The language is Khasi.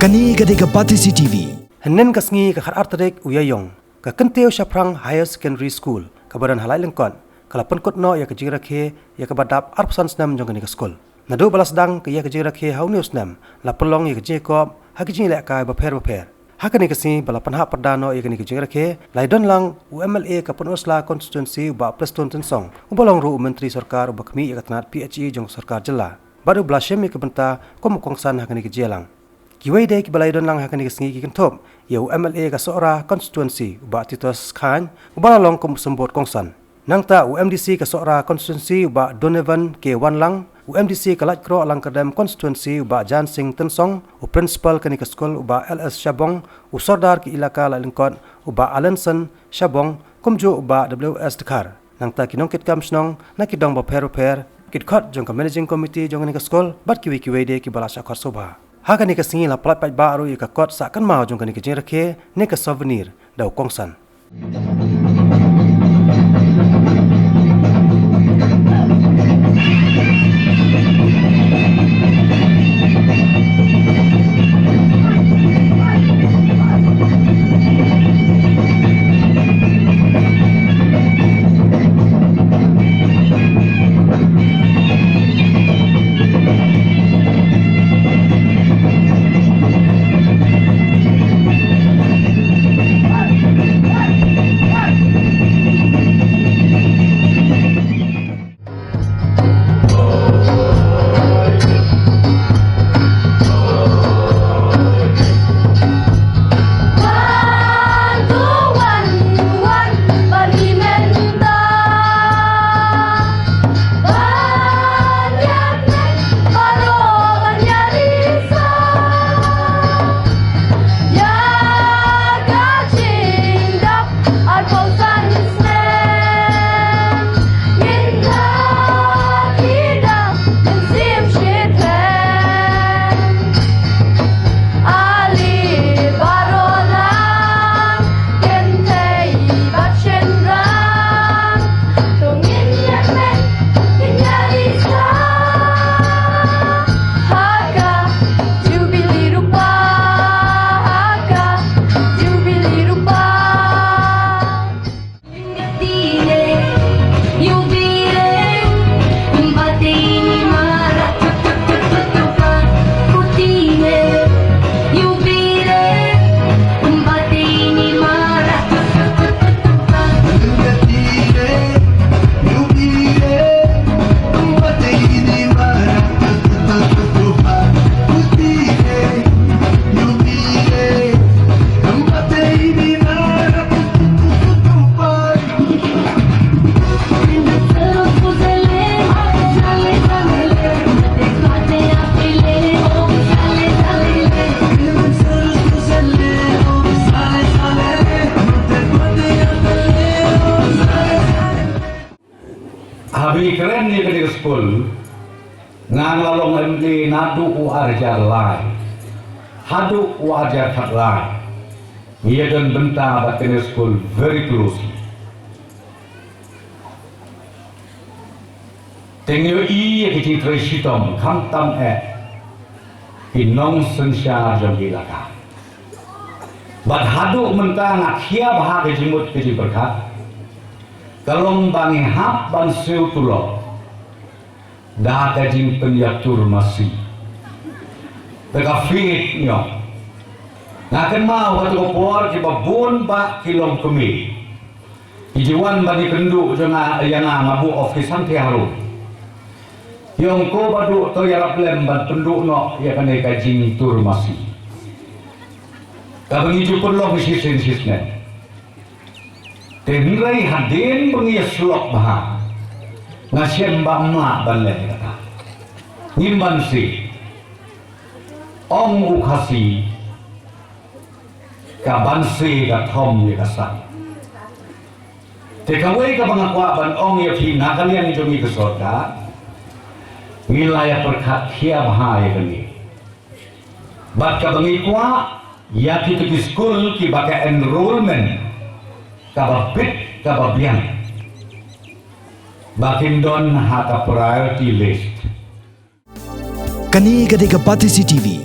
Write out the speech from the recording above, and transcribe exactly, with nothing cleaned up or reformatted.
Kane ka dei ka Batesi T V. Hynnin ka sngi ka khatar tarik u Ïaïong, ka Kyntiew Shaphrang Higher Secondary School, kaba don ha Laitlyngkot, ka la pynkut noh ïa ka jingrakhe ïa kaba dap arphew san snem jong kane ka skul. Naduh ba la sdang ka ïa ka jingrakhe ha une u snem, la pynlong ïa ka jingïakop ha ka jingïalehkai bapher bapher. Ha kane ka sngi ba la pynhap pyrda noh ïa kane ka jingrakhe, la ïadon lang u M L A ka Pynursla Constituency, u Bah Prestone Tynsong, uba long ruh u Myntri Sorkar uba khmih ïa ka tnat P H E jong ka sorkar jylla, bad uba la shim ïa ka bynta kum u kongsan ha kane ka jingïalang. Kiwei de kiba la ïadon lang ha kane ka sngi ki kynthup ïa u M L A ka Sohra Constituency, u Bah Titus Chyne, uba la long kum u symbud kongsan. Nangta u M D C ka Sohra Constituency, u Bah Donovan K Wanlang, u M D C ka Laitkroh Langkyrdem Constituency, u Bah Jan Singh Tynsong, u Principal kane ka skul, u Bah L S Shabong, u Sordar ka Elaka Laitlyngkot, u Bah Alanson Shabong, kumjuh u Bah W S Dkhar. Nangta ki nongkitkam shnong na ki dong bapher bapher, ki dkhot jong ka Managing Committee jong kane ka skul, bad kiwei kiwei de kiba la shah khot sngewbha. Ha kane ka sngi la pyllait paidbah ruh ïa ka kot sah kynmaw jong kane ka jingrakhe ne ka souvenir da u kongsan. Haba ngi kren ïa kane ka skul, nga nga la long M L A naduh u ar hajar lai haduh u ar hajar khatlai. Ngi ïa don bynta bad kane ka skul very closely. Te ngi ïohi ïa ka jingtrei shitom khamtam eh ki nongsynshar jong ki elaka. Bad haduh mynta nga khia bha ka jingmut ka jingpyrkhat. Ka long ba ngi hap ban siew tulop da ka jingpynïatur masi. Te ka fit ñiong. Nga kynmaw ha kato ka por kiba bun bah ki longkmie ki ju wan ban ïakynduh jong nga, ïa nga, nga buh office hangtei harum. Ïa ong ko Bah Duh, to ïarap lem ban pynduh noh ïa kane ka jingtur masi kaba ngi ju pynlong shisien shisnem. Te hynrei hadien ba ngi ïasyllok bha, nga shem ba ym lah ban leh kata. Ngim banse. Ong u Khasi, ka banse ka thom ïa ka sah. Te kawei kaba nga kwah ban ong ïa phi na ka liang jong ngi ka sorkar, ngi la ïa pyrkhat khia bha ïa kane. Bad kaba ngi kwah ïa kito ki skul kiba ka enrollment kaba bit kaba biang, ba kin don ha ka priority list. Kane ka dei ka Batesi T V.